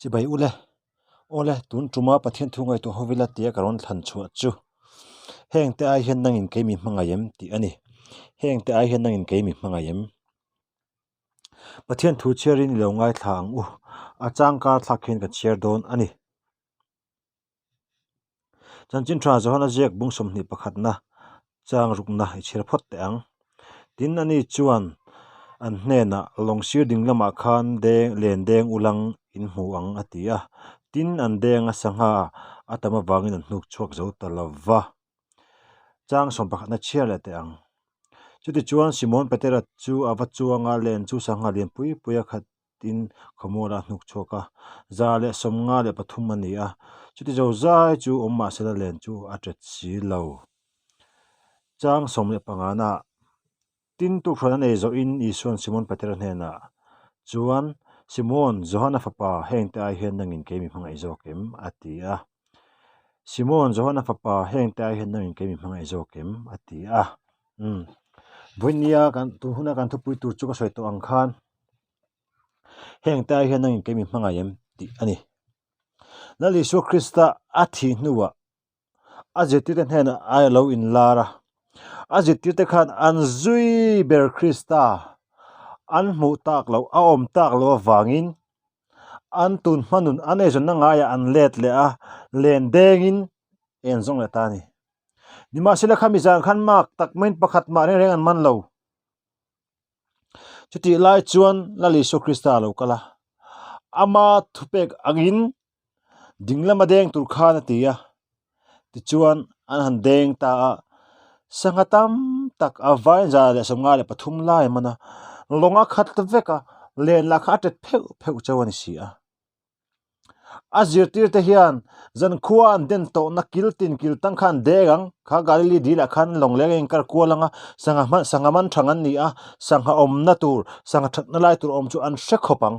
Chibai ule, Awle, tun tuma Pathian thu ngaihtuah ho ila tia ka rawn thlan chhuah chu heng te ai hian nangin kei mi hmangaih em tih a ni. Heng te ai hian nangin kei mi hmangaih em? Pathian thu chhiarin i lo ngaithla ang u, a changkar thlak hian ka chhiar dawn a ni. Chanchin tha Johana ziak bung 21 pakhatna chang rukna i chhiar phawt teh ang. Tin ani chuan an hnenah lawng sir ding lamah khan deng len deng ulang in hmu ang a ti a. Tin an deng a sangha a tam avangin an hnuk chhuak zo ta lo va. Chang sawm pakhatna chhiar leh teh ang. Chutichuan Simon Petera chu a va chuang a, len chu sangha lian pui pui a khat tin khawmual a hnuk chhuak a, 153 a ni a, chuti zo zai chu awm mahse la len chu a tet si lo. Chang 15 na tin tukhran a nei zawhin Isuan Simon Petera hnenah chuan, Simon, Johana fapa, hengte ai hian nangin kei mi hmangaih zawk em? a ti a. Simon, Johana fapa, hengte ai hian nangin kei mi hmangaih zawk em? a ti a. Umm. Vawinia kan tun huna kan thupui tur chu ka sawi tawh ang khan Heng te ai hian nangin kei mi hmangaih em tih a ni. Lal Isua Krista a thih hnuah a zirtirte hnenah a lo inlar a. A zirtirte khan an zui ber Krista an hmuh tak loh, a awm tak loh avangin an tun hma nun an eizawnna ngaiah an let leh a, len dengin en zawng leh ta a ni. Nimahsela khami zan khan mak tak maiin pakhat mah reng reng an man lo. Chutih lai chuan Lal Isua Krista a lo kal a, ama thupek angin ding lama deng tur khan a ti a. Tichuan an han deng ta a, sangha tam tak a vain 153 lai a man a, lawng a khat vek a, len lah kha a tet pheuh pheuh chauh a ni si a. A zirtirte hian zankhua an den tawhna kil tin kil tang kha an deng ang. Kha Galili dilah khan lawng leng a inkar kual ang a, sangha hman sangha man thang an ni a, sangha awmna tur, sangha thatna lai tur awm chu an hre khawp ang.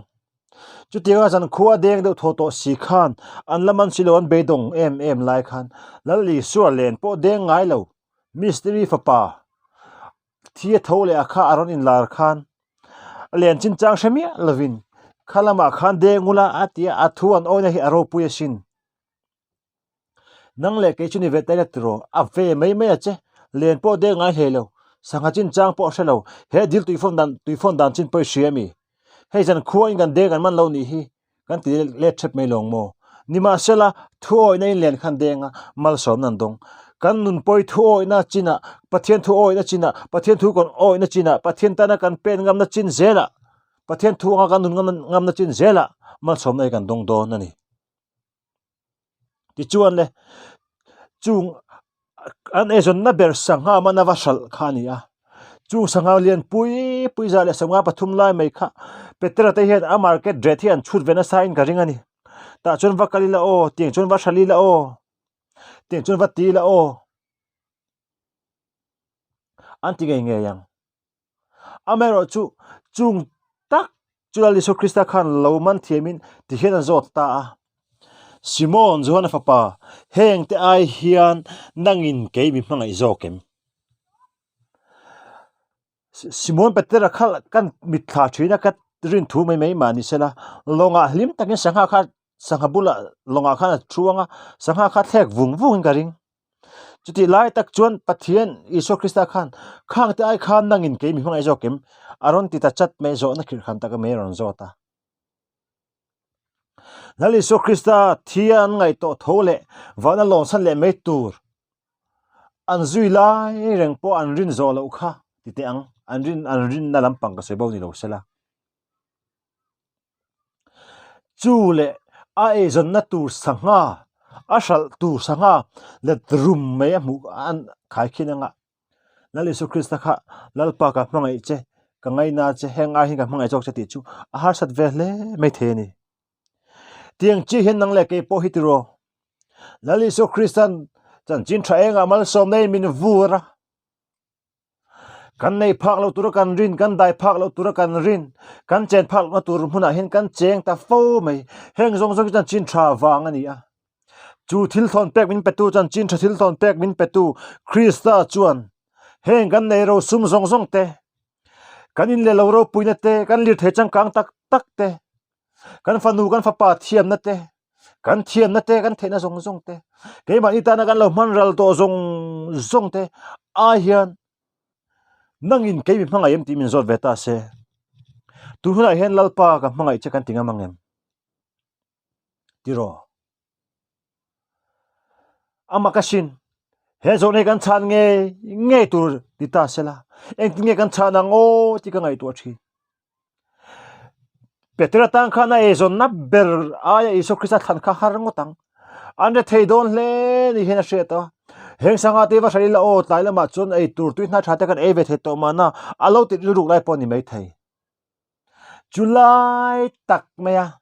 Chutianga zankhua deng deuh thaw tawh si khan an la man si lo an beidawng em em lai khan Lal Isua len pawh deng ngai lo, Mistiri fapa thi a tho leh a kha a rawn inlar khan a len chin chang hre miah lovin kha lamah khan deng ula a ti a, a thu an awina hi a ropui asin. Nang leh kei chu ni ve ta ila tiraw, a ve mai mai a che, len pawh deng ngai hlei lo, sangha chin chang pawh hre lo, he dil tuifawn dan tuifawn dan chin pawh i hria mi? Hei zan khua in kan deng an man lo nih hi. Kan ti let hrep mai lawng maw? Nimahsela, thuawihna in len khan deng a, malsawmna an dawng. Kan nun pawi thuawihna chinah, Pathian thuawihna chinah, Pathian thu kan awihna chinah, Pathian tana kan pen ngamna chin zelah, Pathian thu anga kan nun ngamna chin zelah malsawmna hi kan dawng dawn a ni. Tichuan le, chung an eizawnna ber sangha man a va hralh kha a ni a. Chung sangha lian pui pui 153 lai mai kha Petera te hian a market rate hi an chhut ve nasa in ka ring a ni. Tah chuan va kal ila aw, tiang chuan va hralh ila aw, tiang chuan va ti ila aw an ti ngei ngei ang. Amaherawhchu chung tak chu Lal Isua Krista khan lo man thiamin tihian a zawt ta a, Simon, Johana fapa, heng te ai hian nangin kei mi hmangaih zawk em? Simon Petera kha kan mitthla thin a, ka rin thu mai mai mah ni sela, lawngah hlim takin sangha kha sangha bulah lawngah khan a thu ang a, sangha kha thlek vung vungin ka ring. Chutih lai tak chuan Pathian Isua Krista khan khang te ai khan nangin kei mi hmangaih zawk em? A rawn ti ta chat mai zawhna khirh khan tak mai a rawn zawt a. Lal Isua Krista thi an ngaih tawh tho leh vana lawnsan leh mai tur an zui lai reng pawh an rin zawh loh kha ti teh ang an rin an rinna lampang ka sawi bo ni lo sela. Chu leh a eizawnna tur sangha, a hralh tur sangha let rum mai a hmuh an khaikhin anga Lal Isua Krista kha Lalpa ka hmangaih che, ka ngaina che, heng ai hian ka hmangaih zawk che tih chu a harsat ve hle mai thei a ni. Tiang chi hian nang leh kei pawh hi tiraw Lal Isua Krista'n chanchin tha engah malsawm neiin min vur a. Kan nei phak loh tura kan rin, kan dai phak loh tura kan rin, kan chen phak lohna tur hmunah hian kan cheng ta fo mai. Heng zawng zawng hi chuan chin tha vang a ni a. Chu thil thawn pek min petu chuan chin tha thil thawn pek min petu Krista chuan heng kan nei ro sum zawng zawng te, kan in leh lo ropuina te, kan lirthei changkang tak tak te, Kan fanu kan fapa thiamna te, kan thiamna te, kan theihna zawng zawng te, keimahni tana kan lo hman ral tawh zawng zawng te ai hian nangin kei mi hmangaih em tih min zawt ve ta se. Tun hunah hian Lalpa ka hmangaih che kan ti ngam ang em? Tiraw? Amah ka sin, he zawhna hi kan chhan ngei ngei tur ti ta sela, engtin nge kan chhan ang aw tih ka ngaihtuah thin. Peter atan khan a eizawnna ber aia Isua Krista thlan kha har ngawt ang. An re thei dawn hle ni hian a hriat a. Heng sangha te va hre ila aw tlai lamah chuan ei tur tui hna tha te kan ei ve thei tawh mahna a lo tit rilruk lai pawh a ni maithei. Chu lai tak mai a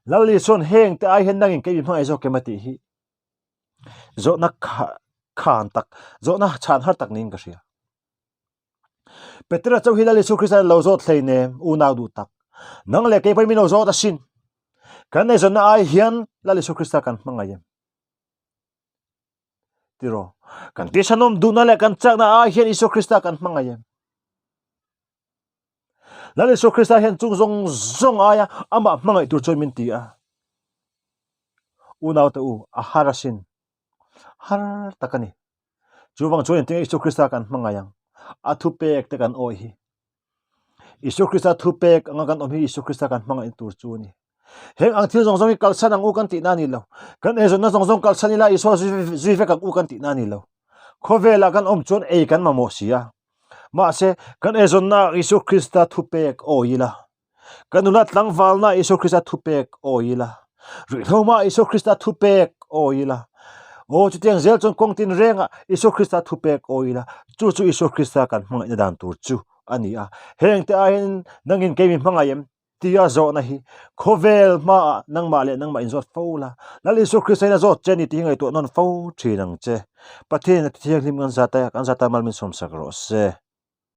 Lal Isua'n heng te ai hian nangin kei mi hmangaih zawk em a tih hi zawhna khan tak, zawhna chhan har tak niin ka hria. Petera chauh hi Lal Isu Krista lo zawt hlei nem unau duh tak. Nang leh kei pawhin min lo zawt asin. Kan eizawnna ai hian Lal Isu Krista kan hmangaih em? Tiraw? Kan tisanawm duhna leh kan chakna ai hian Isu Krista kan hmangaih em? Lal Isua Krista hian chung zawng zawng aia amah hmangaih tur chuan min ti a. Unaute u, a har asin. Har tak a ni. Chuvang chuan engtin nge Isua Krista kan hmangaih ang? A thupek te kan awih hi. Isua Krista thupek anga kan awm hi Isua Krista kan hmangaih tur chu a ni. Heng ang thil zawng zawng hi kalsan ang u kan tihna a ni lo. Kan eizawnna zawng zawng kalsan ila Isua zui vek ang u kan tihna a ni lo. Khawvelah kan awm chuan ei kan mamawh si a. Mahse, kan eizawnna Isua Krista thupek awi ila. Kan nula tlangvalna Isua Krista thupek awi ila. Ruihhloma Isua Krista thupek awi ila. Aw, chutiang zel chuan kawng tin rengah Isua Krista thupek awi ila. Chu chu Isua Krista kan hmangaihna dan tur chu a ni a. Hengte aiin nangin kei mi hmangaih em? Tia zawhna hi khawvel hmaah nangmah leh nangmah inzawt fo la, Lal Isua Krista in a zawt che a ni tih hi ngaihtuah nawn fo thin ang che. Pathian in a ti thianghlim kan zat a, kan zat a mal min sawmsak rawh se.